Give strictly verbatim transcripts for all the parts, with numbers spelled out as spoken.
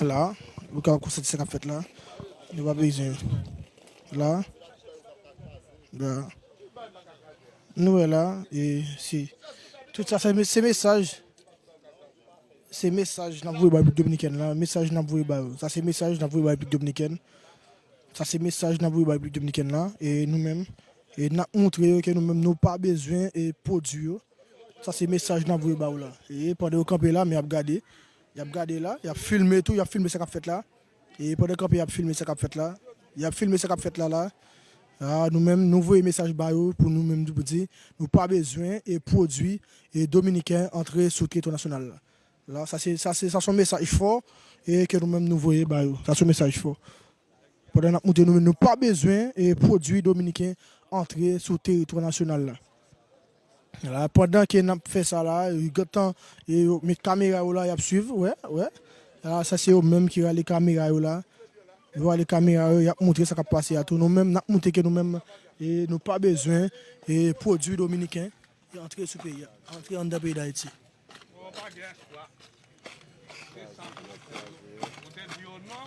La, nou kapab konstate sa k ap fèt la. Nou pa bezwen. La, la. Nou wè la, e se, tout sa, se, se mesaj, se mesaj n ap voye ba Repiblik Dominikèn la, mesaj n ap voye ba yo. Sa se mesaj n ap voye ba Repiblik Dominikèn. Sa se mesaj n ap voye ba Repiblik Dominikèn la, e nou menm, e n ap montre yo ke nou menm nou pa bezwen e pwodui yo. Sa se mesaj n ap voye ba yo la. E pandan yo kanpe la, men y ap gade. Y ap gade la, y ap filme tou, y ap filme sa k ap fèt la. E pandan kanpe y ap filme sa k ap fèt la. Y ap filme sa k ap fèt la la. A, nou menm, nou voye mesaj ba yo pou nou menm pou di, nou pa bezwen e pwodui e dominiken antre sou teritwa nasyonal la. La, sa se, sa se, sa se yon mesaj fò e ke nou menm nou voye ba yo. Sa se yon mesaj fò. Pandan n ap montre nou menm, nou pa bezwen e pwodui dominiken antre sou teritwa nasyonal la. La, pandan ke n ap fè sa la, yo gentan, e yo met kamera yo la, y ap swiv, wè, wè. La, sa se yo menm ki rale kamera yo la. Yo rale kamera yo, y ap montre sa k ap pase a tou. Nou menm, n ap montre ke nou menm, e nou pa bezwen e pwodui dominiken e antre sou peyi a, antre anndan peyi Dayiti. Ou te di yo non.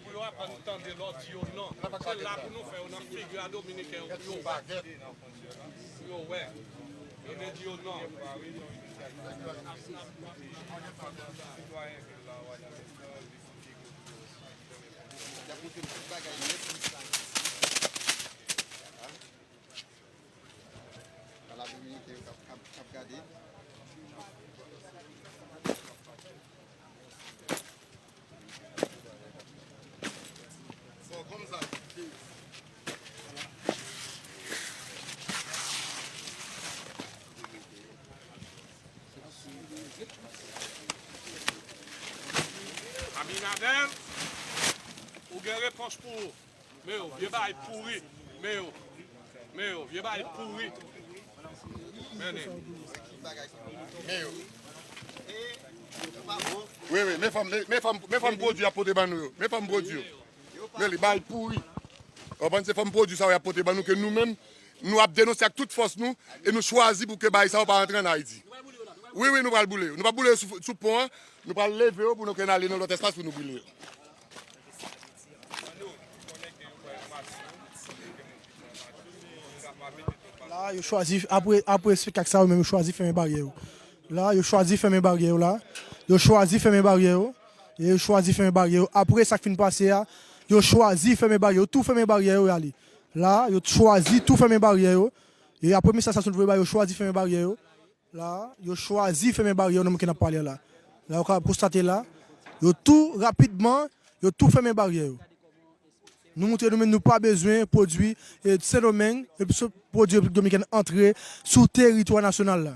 Pou yo aprann tande lè w di yo non. Se la pou nou fè yo nan figi a dominiken yo. Pou yo wè. Yo te di yo non. Y ap montre m tout bagay nèt. Ala dominiken yo k ap, k ap, k ap gade. Bon, kòm sa. Abinader, ou gen repons pou ou. Men yo, vye bagay pouri. Men yo. Men yo, vye bagay pouri. Men yo. Wi, wi, men fanm, men, men fanm, men fanm pwodui y ap pote ban nou yo. Men fanm pwodui yo. Men li bay pouri. Ou konprann, se fanm pwodui sa yo y ap pote ban nou ke nou menm, nou ap denonse ak tout fòs nou e nou chwazi pou ke bagay sa yo pa antre ann Ayiti. Wi, wi, nou pral boule yo. Nou pral boule yo sou, sou pon an. Nou pral leve yo pou nou ke n ale nan lòt espas pou nou boule yo. La, yo chwazi, apre, apre espektak sa, yo menm yo chwazi fèmen baryè yo. La, yo chwazi fèmen baryè yo la. Yo chwazi fèmen baryè yo. E yo chwazi fèmen baryè yo. Apre sa k fin pase a, yo chwazi fèmen baryè yo. Tou fèmen baryè yo, y ale. La, yo chwazi tou fèmen baryè yo. E apre mesaj sa sot voye ba yo, yo chwazi fèmen baryè yo. La, yo chwazi fèmen baryè yo nan moman ke n ap pale a la. La, ou kapab konstate la, yo tou rapidman, yo tou fèmen baryè yo. Nou montre nou menm nou pa bezwen pwodui, e, Sendomeng, epi sou pwodui Repiblik Dominikèn antre sou teritwa nasyonal la.